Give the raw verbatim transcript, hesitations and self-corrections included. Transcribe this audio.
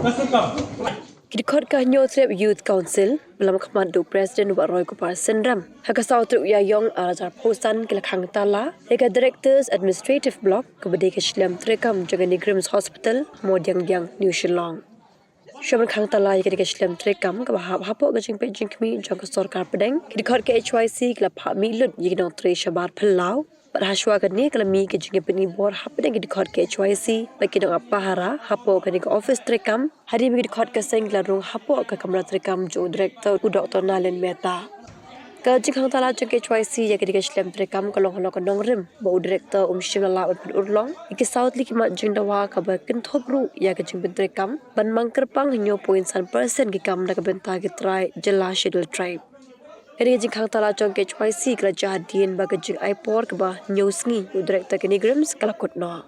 Ki dkhot ka Hynñiewtrep Youth Council ba la lam khmat da u President Wahroy Kupar Synrem ha ka saw tarik Ïaïong arhajar arphew san ki la khang tala ïa ka Directors Administrative Block kaba dei ka shlem treikam jong ka NEIGRIHMS Hospital ha Mawdiangdiang, New Shillong. Shuwa ban khang tala ïa kane ka shlem treikam kaba hap hapoh ka jingpeit jingkhmih jong ka sorkar pdeng, ki dkhot ka H Y C ki la phah mih lut ïa ki nongtrei shabar phyllaw. Bad hashuwa kane ka la mih ka jingïapynbor hapdeng ki dkhot ka H Y C bad ki nongap pahara hapoh kane ka office treikam, hadien ba ki dkhot ka seng ki la rung hapoh ka kamra treikam jong u Director u Doctor Nalin Mehta. Ka jingkhang tala jong ka H Y C ïa kane ka shlem treikam ka long halor ka nongrim ba u Director um shym la lah ban pynurlong ïa ki saw tylli ki mat jingdawa, kaba kynthup ruh ïa ka jingpyntreikam ban mang kyrpang hynñiew point san percent ki kam na ka bynta ki trai jylla Scheduled Tribe. Kane ka jingkhang tala jong ka H Y C ka la jia hadien ba ka jingai por kaba hynñiew sngi u Director ka NEIGRIHMS ka la kut noh.